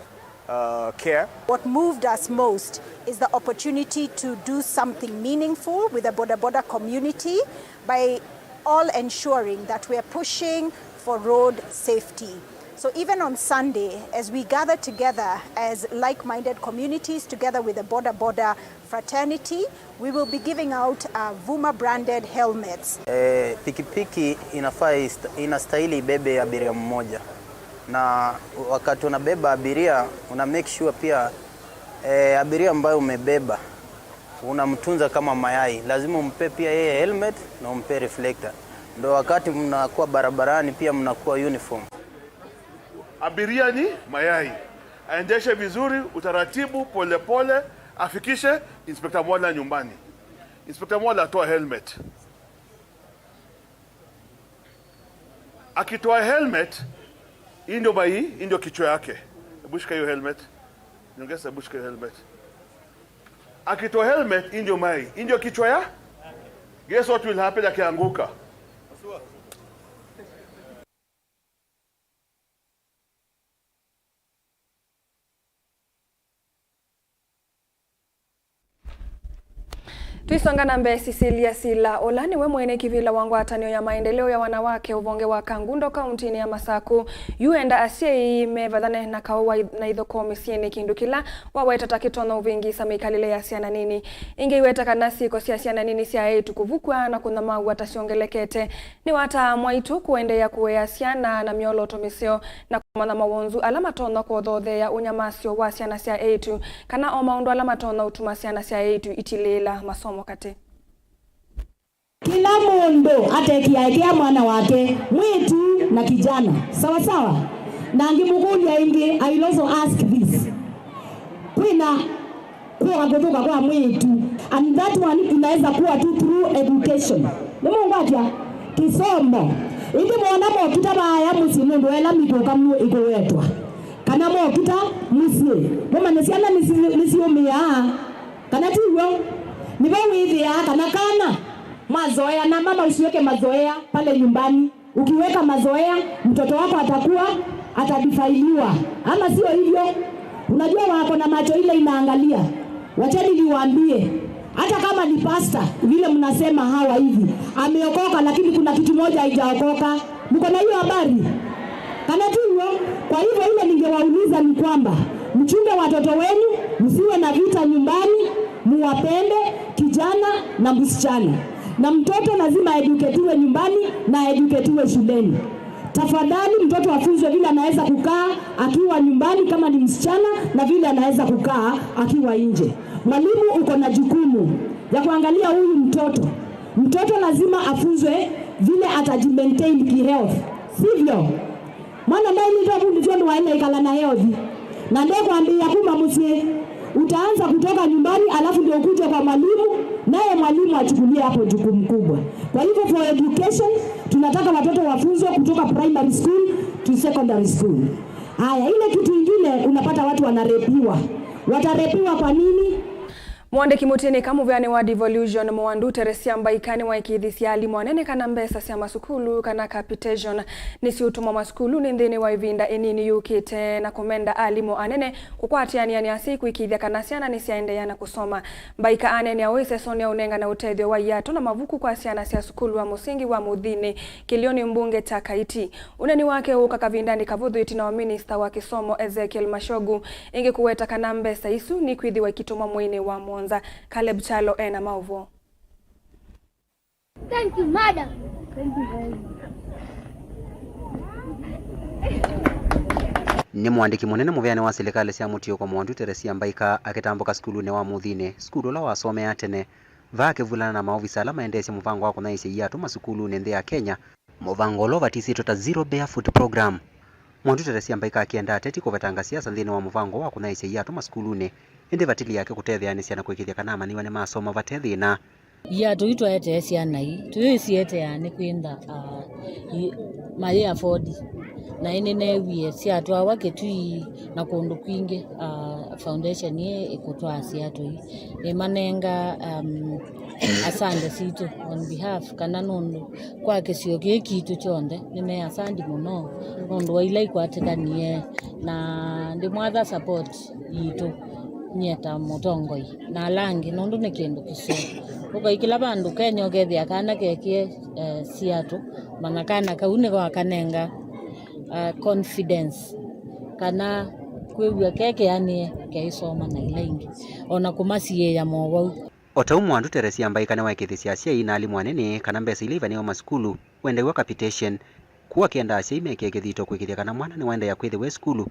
uh, care. What moved us most is the opportunity to do something meaningful with the boda boda community by all ensuring that we are pushing for road safety. So even on Sunday, as we gather together as like-minded communities together with the boda boda Fraternity, we will be giving out, uh, Vuma branded helmets. Eh, pikipiki inafaa ist- inastahili ibebe abiria mmoja, na wakati unabeba abiria una make sure pia eh, abiria ambaye umebeba unamtunza kama mayai, lazima umpe pia yeye helmet na umpe reflector, ndo wakati mnakuwa barabarani pia mnakuwa uniform. Abiria ni mayai, aendeshe vizuri, utaratibu, polepole, afikishe Inspector Mwala nyumbani. Inspector Mwala, toa helmet. Akitoa helmet, hii ndio mai, hii ndio kichwa yake. Hebu shika hiyo helmet. Nyongeza, hebu shika hiyo helmet. Akitoa helmet, hii ndio mai, hii ndio kichwa ya. Guess what will happen akianguka? Twisonga na mbee, Cecilia Sila, ũla nĩwe mwene kĩvĩla wa ngwatanĩo ya maendeleo ya wanawake ũvonge wa Kangundo kauntinĩ ya Masaku, yu enda asyai mevathane na kaũ wa ith- na ithokoo mĩsyĩnĩ, kĩndũ kĩla waweta ta kĩtonya ũvĩngĩĩsa mĩkalĩle ya syana nini. Ĩngĩ iweta kana syĩko sya syana nini sya eĩtu kũvukw'a na kũnyamaw'a ta syongelekete. Nĩwataa mwaitũ kũendeea kũea syana na myolooto mĩseo na kũmanya mawonzu ala matonya kũthotheea ũnyamasyo wa syana sya eĩtu, kana o maũndũ ala matonya ũtuma syana sya eĩtu itilĩĩla masomo katĩ. Kĩla mũndũ atekĩaekea mwana wake, mwĩĩtu na kijana, sawa sawa. Na ngĩmũkũlya ĩngĩ, I will also ask this. Kwĩna kũoka kũthũka kwa mwĩĩtu, and that one inaweza kuwa tu through education. Nĩmũngwatya kĩsomo. Ĩndĩ mwana mokita vaaya mũsyĩ nũndũ ela mĩkũka ĩkũwetwa, kana mokita mũsyĩ, mũmanye syana nĩsi- nĩsiũmĩaa, kana ti w'o? Nĩvo wĩthĩaa kana kana mazoea, na mama usiweke mazoea pale nyumbani. Ukiweka mazoea, mtoto wako atakuwa, atadifailiwa, ama sio hivyo? Unajua wako na macho ile inaangalia. Wacheni niwaambie, hata kama ni pasta vile mnasema hawa hivi, ameokoka, lakini kuna kitu moja haijaokoka. Mko na hiyo habari? Kana ti w'o? Kwa hivyo ile ningewauliza ni kwamba mchunge watoto wenu, msiwe na vita nyumbani, muwapende, kijana na msichana. Na mtoto lazima aeduketiwe nyumbani na aeduketiwe shuleni. Tafadhali, mtoto afunzwe vile anaweza kukaa akiwa nyumbani kama ni msichana, na vile anaweza kukaa akiwa nje. Mwalimu, uko na jukumu ya kuangalia huyu mtoto. Mtoto lazima afunzwe vile atajimaintain kihealth, sivyo? Mwana ndaĩlĩte ũvundĩthw'a ndwaĩle ĩkala na health, na ndekwambĩĩa kuma mũsyĩ. Utaanza kutoka nyumbani, alafu ndio ukuje kwa mwalimu, naye mwalimu achukulie hapo jukumu kubwa. Kwa hivyo, for education, tunataka watoto wafunzwe kutoka primary school to secondary school. Haya, ile kitu ingine, unapata watu wanarepiwa. Watarepiwa kwa nini? Mũandĩki mũtĩnĩka mũvĩanĩ wa Devolution Mwandu Teresia Mbaika nĩwaĩkĩĩthisye alimũ anene kana mbesa sya masukulu kana capitation nĩsiũtũmwa masukulunĩ nthĩnĩ wa ĩvinda ĩnini yũkĩte, na kũmenda alimũ anene kũkwatĩanĩa nĩ asyai kũĩkĩĩthya kana syana nĩsyaendeea na kũsoma. Mbaika aneenea ũu ĩsesonĩ ya ũnengane ũtethyo wa iatũ na mavuku kwa syana sya sukulu wa mũsingi wa Mũthinĩ, Kĩlĩonĩ mbunge kya Kaiti. Ũneeni wake ũũka kavindanĩ kavũthũ ĩtina wa minista wa kĩsomo Ezekiel Machogu ĩngĩ kũweta kana mbesa isu nikwĩthĩwa ikĩtũmwa mweinĩ wa mũonza. Caleb Kyalo ena maũvoo. Thank you, madam. Thank you very much. Nĩ mũandĩki mũnene mũvĩanĩ wa silikalĩ sya mũtiũko Mwandu Teresia Mbaika akĩtambũka sukulunĩ wa Mũthinĩ, sukulu ũla wasomeaa tene, vaa akĩvulana na maovisa ala maendeesye mũvango wa kũnyaĩĩsya iatũ masukulunĩ nthĩ ya Kenya, mũvango ũla ũvatisĩtwe ta Zero Barefoot Program. Mwandu Teresia Mbaika akĩenda ateti kũvetanga siasa nthĩnĩ wa mũvango wa kũnyaĩĩsya iatũ masukulunĩ, ĩndĩ vatili yake kũtetheanĩsya na kũĩkĩĩthya kana amanyĩw'a nĩmasoma vate thĩna. Iatũ ii twaetee syana ii, tũyĩsyeteaa nĩ kwĩntha, ah, i- mayĩ afford. Na ĩndĩ neewie syatwawa Kĩtui na kũndũ kwingĩ, ah, foundation ĩĩ ĩkũtwaa syatũ ii. Nĩmanenga, um, asante sitũ on behalf, kana nũndũ kwa kĩsio kĩĩ kitũ kyonthe, nĩ me asandi mũno nũndũ wa ila ikwatĩkanie na ndĩmwatha support yitũ nyie ta mũtongoi na ala angĩ, nũndũ nĩ kĩndũ kĩseo. Ũkai kĩla vandũ Kenya ũkethĩa kana kekĩe, eh, siatũ, manya kana kau nĩko akanenga, eh, confidence kana Kwĩw'a ke kĩanĩe keisoma na ila ingĩ, o na kũmasiĩĩa mowau. O ta ũu Mwandu Teresia Mbaika nĩwaĩkĩĩthĩsye asyai na alimũ anene kana mbesa ila ivanĩawa masukulu wendeew'a capitation, kũu akĩenda asyai mekĩe kĩthito kũĩkĩĩthya kana mwana nĩwaendeea kwĩthĩwa e sukulu.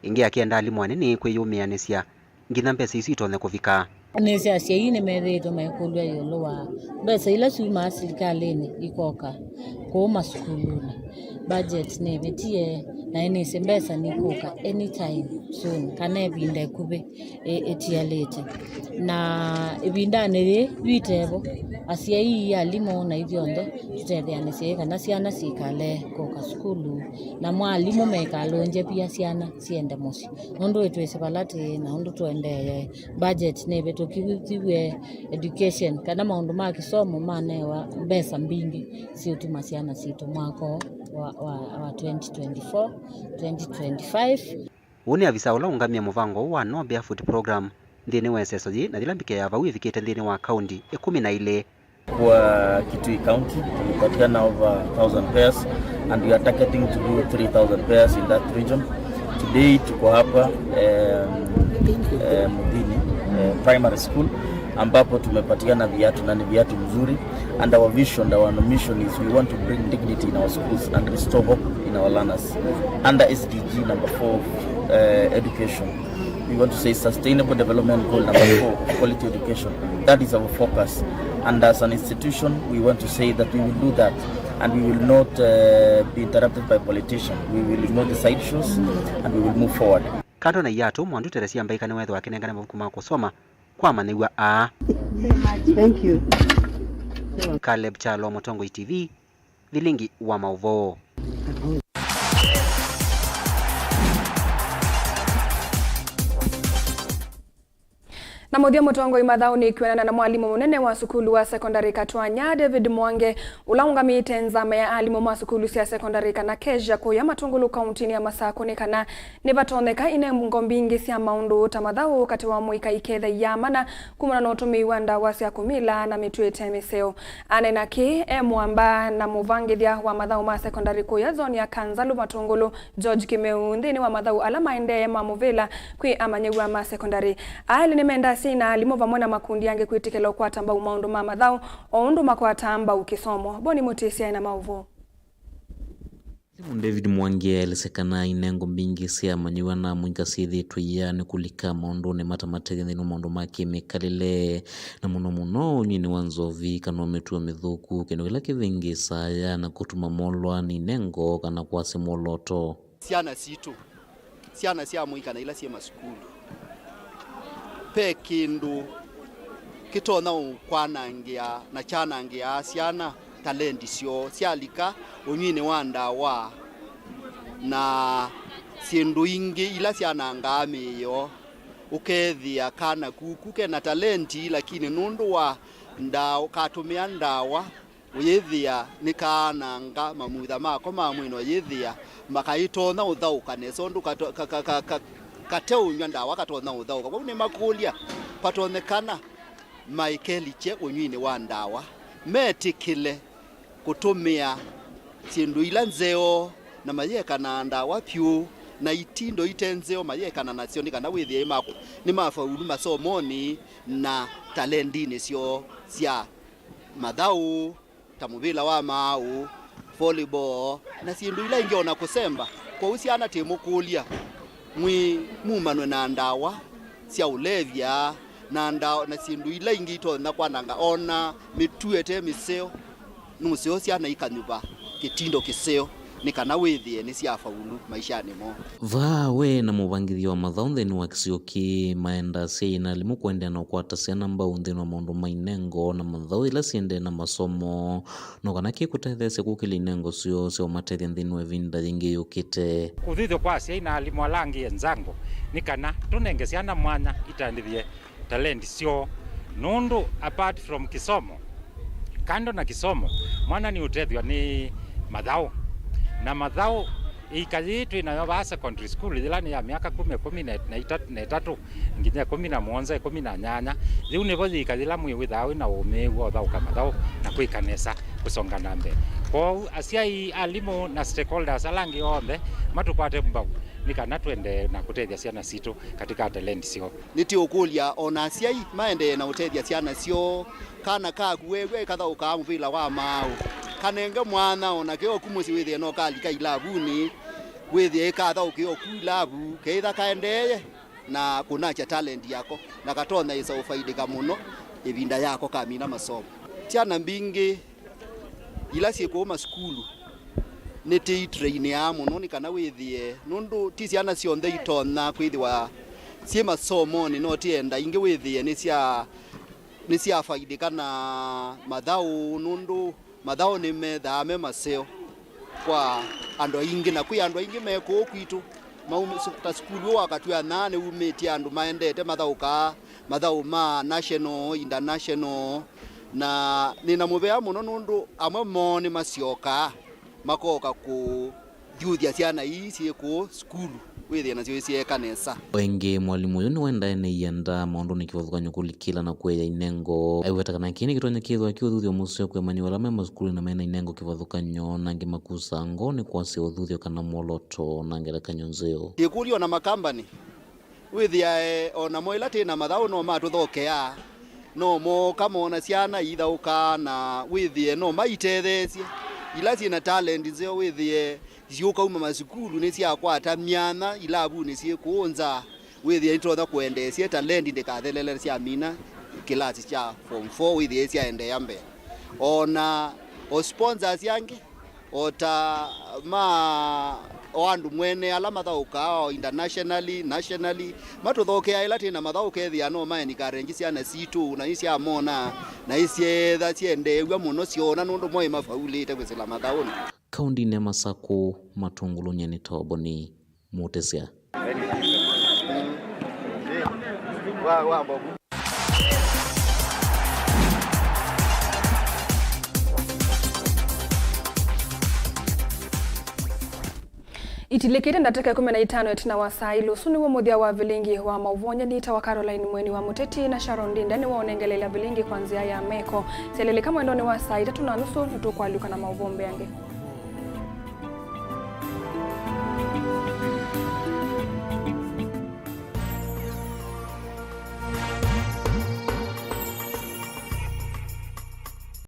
Ĩngĩ akĩenda alimũ anene kwĩyũmĩanĩsya nginya mbesa isu itonye kũvika. Nĩsĩ asyai nĩmethĩĩtwe mekũlw'a ĩũlũ wa mbesa ila syumaa silikalĩnĩ ikoka kũu masukulunĩ. Budget nĩvĩtie, na nĩsĩ mbesa nikũka anytime soon, kana ĩvinda ĩkuvĩ ĩ-, ĩtialĩte. Na ĩvindanĩ yĩĩ yu itevo, asyai, alimũ na ithyonthe tũtetheanĩsye kana syana sikale kũka sukulu, namo alimũ maikalũngye via syana syende mũsyĩ, nũndũ ĩtwĩsĩ vala tĩĩ na ũndũ tũendeeye. Budget nĩvĩtũkĩthiw'e education, kana maũndũ ma kĩsomo manewa mbesa mbingĩ siũtuma syana sitũ mwaka ũũ wa, wa, wa twenty twenty-four, twenty twenty-five. Ũũ nĩ avisa ũla ũngamĩe mũvango ũũ wa No Barefoot Program nthĩnĩ wa ĩseso yĩĩ, na yĩla mbike ya vau ĩvikĩte nthĩnĩ wa kaunti ĩkũmi na ilĩ. Kwa Kitui County, tumepatikana over thousand pairs, and we are targeting to do three thousand pairs in that region. Today tuko hapa, em, em, Mudhini, eh, Primary School, ambapo tumepatikana viatu, na ni viatu mzuri, and our vision, our mission is we want to bring dignity in our schools and restore hope in our learners under S D G number four, eh, education. We want to say sustainable development goal number four, quality education. That is our focus. And as an institution, we want to say that we will do that. And we will not, uh, be interrupted by politicians. We will ignore the side shows and we will move forward. Kando na iatũ, Mwandu Teresia Mbaika nĩwethĩwa akĩnengane mavuku ma kũsoma kwa amanyĩw'a aa. Thank you. Caleb Kyalo, Mũtongoi T V, Vilingi wa maũvoo. Na mũthya, mũtongoi mathaũnĩ kwĩanana na mwalimũ mũnene wa sukulu wa sekondari Katwanya, David Mwange, ũla ũngamĩte nzama ya alimũ ma sukulu sya sekondari kana KEJA kũya Matungulu kauntinĩ ya Masakũ, nĩ kana nĩvatonyeka inengo mbingĩ sya maũndũ ta mathaũ katĩ wa mũika iketha iyaamana kumana na ũtũmĩi wa ndawa sya kũmila na mĩtũ ĩte mĩseo. Aneena kĩĩ e mũamba na mũvangĩthya wa mathaũ ma sekondari kũya zoni ya Kanzalu Matungulu, George Kimeu, nthĩnĩ wa mathaũ ala maendee ma mũvĩla kwĩ amanyĩw'a ma sekondari. Aa elĩ nĩmendaa asyai na alimũ vamwe na makundi angĩ kwĩtĩkĩla ũkwata mbau maũndũ ma mathaũ o ũndũ makwataa mbau kĩsomo. Boni Mũtĩsya ena maũvoo. Mwalimũ David Mwangi aelesya kana inengo mbingĩ sya amanyĩw'a na mũika syĩthĩĩtwe iyaanĩ kũlika maũndũnĩ matamatetheesya nthĩnĩ wa maũndũ ma kĩmĩkalĩle, na mũno mũno ũnyuinĩ wa nzovi kana mĩtuo mĩthũku, kĩndũ kĩla kĩvĩngĩĩsaa aya na kũtuma molwa nĩ inengo kana kwasya mwolooto. Syana sitũ, syana sya mũika na ila syĩ masukulu, ve kĩndũ kĩtonya kwanangĩa na kyanangĩaa syana talendi syoo syalika ũnyuinĩ wa ndawa na syĩndũ ingĩ ila syanangaa mĩĩ yoo. Ũkethĩa kana kuku kena talendi, lakini nũndũ wa ndawa, katũmĩa ndawa, ũyĩthĩa nĩkaananga mamutha mako ma mwĩĩ, na ũyĩthĩa makaitonya ũthaũka nesa ũndũ kato-, ka-, ka-, ka-, ka-, kateũnyw'a ndawa katonya ũthaũka. Kwou nĩmakũlya, vatonyekana maikelikye ũnyuinĩ wa ndawa, metĩkĩle kũtũmĩa syĩndũ ila nzeo, na mayekana na ndawa vyũ, na itindo ite nzeo mayekana nasyo, nĩ kana wĩthĩe nĩmaku-, nĩmafaulu masomonĩ na talendinĩ syoo sya mathaũ, ta mũvĩla wa maaũ, volleyball, na syĩndũ ila ingĩ, o na kũsemba. Kwoou syana tĩmũkũlya, mwĩ mumanwe na ndawa sya ũlevya na ndawa na syĩndũ ila ingĩ itonya kwananga o na mĩtuo ĩte mĩseo. Nũseo syana ikanyuva kĩtindo kĩseo nĩ kana wĩthĩe nĩsyafaulu maishanĩ moo. Vaa we na mũvangĩthya wa mathaũ nthĩnĩ wa kĩsio kĩĩ maenda asyai na alimũ kũendeea na ũkwata syana mbau nthĩnĩ wa maũndũ ma inengo na mathaũ ila syendee na masomo, no kana kĩkũtetheesya kũkĩlya inengo syoo sya ũmatethya nthĩnĩ wa ĩvinda yĩngĩ yũkĩte. Kũthithwa kwa asyai na alimũ ala angĩ enzangu nĩ kana tũnenge syana mwanya itandĩthye talenti syoo, nũndũ apart from kĩsomo, kando na kĩsomo, mwana nĩũtethw'a nĩ mathaũ. Na mathaũ, ĩika yĩĩ twĩ nayo vaa secondary school, yĩla nĩ ya myaka kuma ĩkũmi na ĩtatũ nginya ĩkũmi na mũonza, ĩkũmi na nyanya, yĩu nĩvo yĩika yĩla mwĩĩ wĩthaa wĩ na ũũmĩĩu wa ũthaũka mathaũ na kwĩka nesa kũsonga na mbee. Kwoou asyai, alimũ na stakeholders ala angĩ onthe matũkwate mbau. nĩ kana tũendee na kũtethya syana sitũ katika talenti syoo. Nĩtũũkũlya o na asyai maendee na ũtethya syana syoo. Kana kaku weew'a ĩkathaũkaa mũvĩla wa maaũ, kanenge mwanya o na keo ku mũsyĩ wĩthĩe no kalika ilavunĩ, wĩthĩe ĩkathaũkĩa o ku ilavu, keĩtha kaendeeye na kũnakya talent yako, na katonya ĩsa ũfaidĩka mũno ĩvinda yako kamina masomo. Syana mbingĩ ila syĩ kũu masukulu nĩtĩitrainĩaa mũno nĩ kana wĩthĩe, nũndũ ti syana syonthe itonya kwĩthĩwa syĩ masomonĩ, no tienda ingĩ wĩthĩe nĩsya nĩsyafaidĩka na mathaũ, nũndũ mathaũ nĩmethaa me maseo kwa andũ aingĩ, na kwĩ andũ aingĩ me kũũ kwitũ maumi-, su-, ta sukulu ũũ wa Katw'anyaa nĩwumĩtye andũ maendete mathaũkaa mathaũ ma national, international, na nĩna mũvea mũno nũndũ amwe moo nĩmasyokaa makoka kũthyũthya syana ii syĩ kũũ sukulu wĩthĩe nasyo isyeeka nesa. O ĩngĩ, mwalimũ ũyũ nĩwendae nĩiendaa maũndũnĩ kĩvathũkany'o kũlikĩla na kũea inengo. Aiweta kana kĩĩ nĩkĩtonya kĩthwa kĩ ũthuthyo mũseo kwĩ amanyĩw'a ala me masukulunĩ na mena inengo kĩvathũkany'o, na angĩ makusaa ngoo nĩ kwasya ũthuthyo kana mwolooto na ngelekany'o nzeo. Ĩkũlyo na makambanĩ, wĩthĩae o namo ĩla twĩ na mathaũ no matũthokeaa, no mooka moona syana iithaũkaa na wĩthĩe no maitetheesye ila syĩ na talent nzeo, wĩthĩe syũkauma masukulu nĩsyakwata myanya ilavunĩ syĩ kũũ nza, wĩthĩe nĩtonya kũendeesya talent ndĩkathelele syamina kĩlasi kya form four, wĩthĩe syaendeea mbee. O na o sponsors angĩ, o ta ma, o andũ mwene ala mathaũkaa o internationally, nationally, matũthokeaa ĩla twĩ na mathaũ, ũkethĩa no ma encourage syana sitũ, na nĩsyamona, na isyeetha syendeew'a mũno, syoona nũndũ mo ĩmafaulĩte kwĩsĩla mathaũnĩ. Kaũndĩnĩ ya Masakũ, Matũngũlũnĩ nĩ Toboni Mũtĩsya. Itilĩkĩte ndatĩka ĩkũmi na itano ĩtina wa saa ilĩ. Ũsu nĩw'o mũthya wa vilingi wa maũvoo. Nyie nĩtawa Caroline Mweni wa Mũteti na Sharon Ndinda nĩwe ũnengeleela vilingi kwa nzĩa ya meko. Syalĩlĩka mwendonĩ wa saa itatũ na nusu nĩtũkwalũka na maũvoo mbeange.